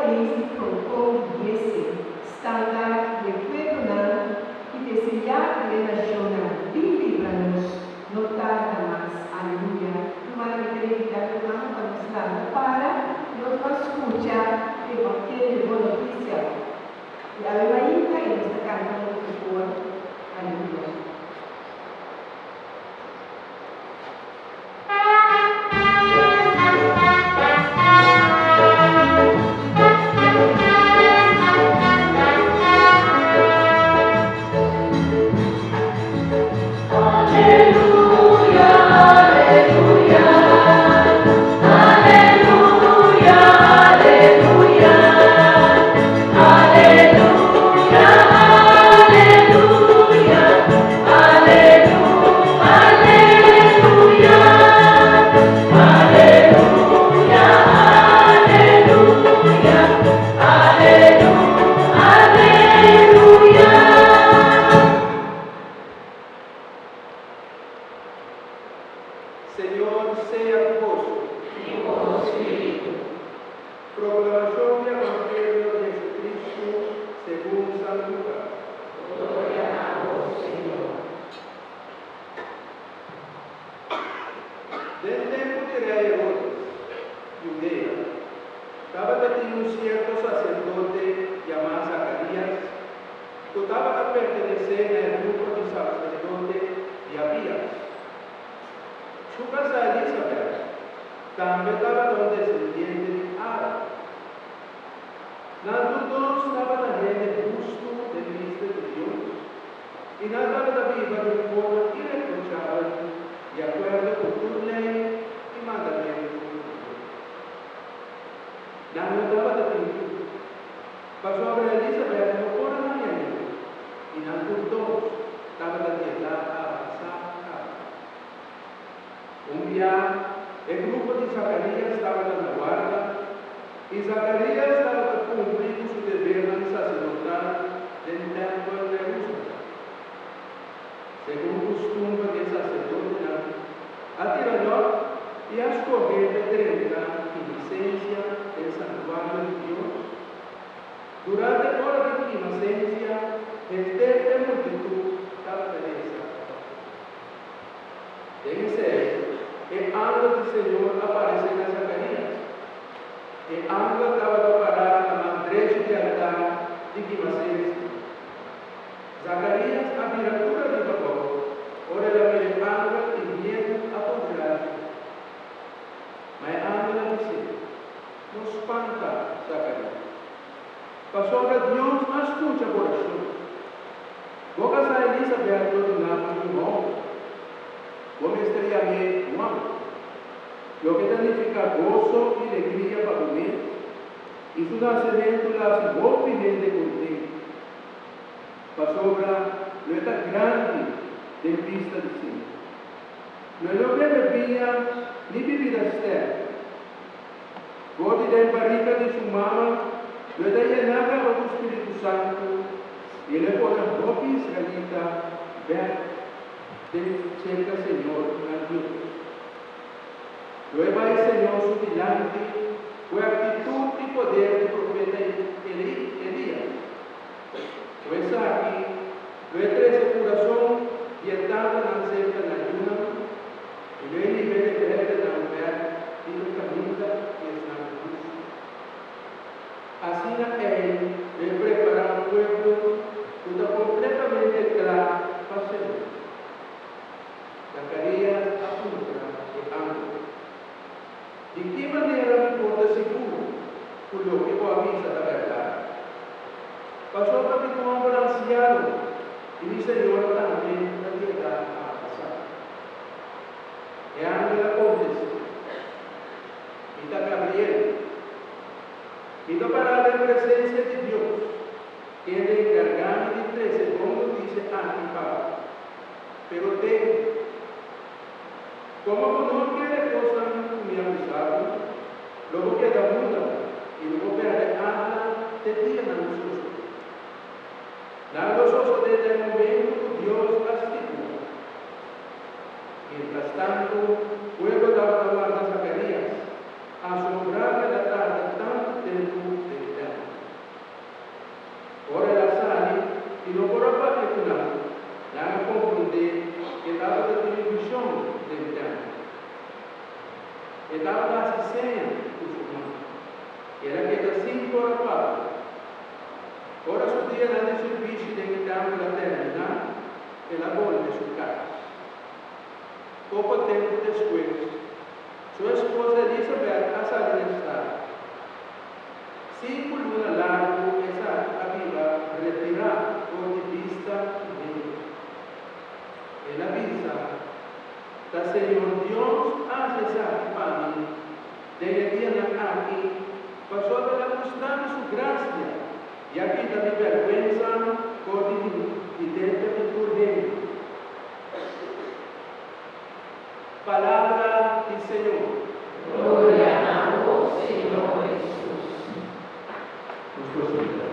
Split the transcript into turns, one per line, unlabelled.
rais i tronkon di Jese, standart di e pueblonan, i deseá di e nashonnan, bin libra nos, no tarda mas. Aleluya. Rumannan, mi ta invitá tur ruman pa nos lanta para i nos ban skucha e evangelio, e bon notisia. I awe mainta i nos ta kanta huntu ku kor. Aleluya.
Señor sea ku boso.
I ku bo spiritu.
Proklamashon di Evangelio di Jesucristo segun San Lukas.
Gloria na bo, Señor.
Den tempu di rei Herodes, Judea, tabata tin un sierto saserdote yamá Zakarias, ku tabata pertenesé na e grupo di saserdote di Abias. Su kasá Elisabèt tambe tabata un desendiente di Aaron. Nan tur dos tabata hende hustu den bista di Dios, i nan tabata biba di un forma ireprochabel di akuerdo ku tur lei i mandamentu di Dios. Nan no tabata tin yu, pasobra Elisabèt no por a haña yu, i nan tur dos tabata di edat avansá kaba. Un bia, e grupo di Zakarías tabata na warda, i Zakarías tabata kumpli ku su debernan saserdotal den tèmpel na Herúsalèm. Segun kustumber di e saserdotenan, a tira lòt i a skohé p'e drenta kima sensia den santuario di Dios. Durante ora di kima sensia, henter e multitut tabata resa pa Dios. Den esei, e angel di Señor a paresé na Zakarías. E angel tabata pará na man drechi di altar di kima sensia. Zakarías a bira tur ariba bou ora el a mira e angel i miedu a poderá dje. Ma e angel a bis'é, No spanta, Zakarías, pasobra Dios a skucha bo orashon. Bo kasá Elisabèt lo duna bo yu hòmber. Bo mester yam'é Huan, loke ta nifiká goso i legria pa bo mes, i su nasementu lo hasi hopi hende kontentu, pasobra lo e ta grandi den bista di Señor. Lo e no bebe biña ni bibida stèrk. For di den barika di su mama lo e ta yená kaba ku spiritu santu i el e pone hopi israelita bèk den serka Señor nan Dios. Lo e bai Señor su dilanti ku e aktitut i poder di profeta Elías. Ku esaki lo e trese kurason di e tatanan serka nan yunan i lo e hiba e rebeldenan bèk riba e kaminda di esnan hustu. Asina ei lo e prepará un pueblo ku ta kompletamente kla pa Señor. Zakarías a puntra e angel, Di ki manera mi por ta sigur ku loke bo a bisa ta bèrdat? Pasobra mi ta un hòmber ansiano i mi señora tambe ta di edat avansá. E angel a kontest'é, Mi ta Gabriel. Mi ta pará den presensia di Dios, kende a enkargá mi di trese bon notisia aki pa bo. Pero tende, komo bo no kere kosnan ku mi a bisa bo, lo bo keda muda i lo bo pèrdè abla te dia nan lo sosodé. Nan lo sosodé na e momentu ku Dios a stipulá. Mientrastantu, pueblo tabata warda Zakarías, asombrá ku el a tarda tantu tempu den tèmpel. por a papia. Ora su dianan di sirbishi den e tèmpel a terminá, el a bolbe su kas. Poko tempu despues, su esposa Elisabèt a sali na estado. Sinku luna largu esaki a biba retirá for di bista di hende. El a bisa, Ta Señor Dios a hasi esaki pa mi den e dianan aki, pasobra el a mustra mi su grasia i a kita mi bèrgwensa for di vidente di tur hende. Palabra di Señor.
Gloria na Bo, Señor Hesus.
Nos por sinta.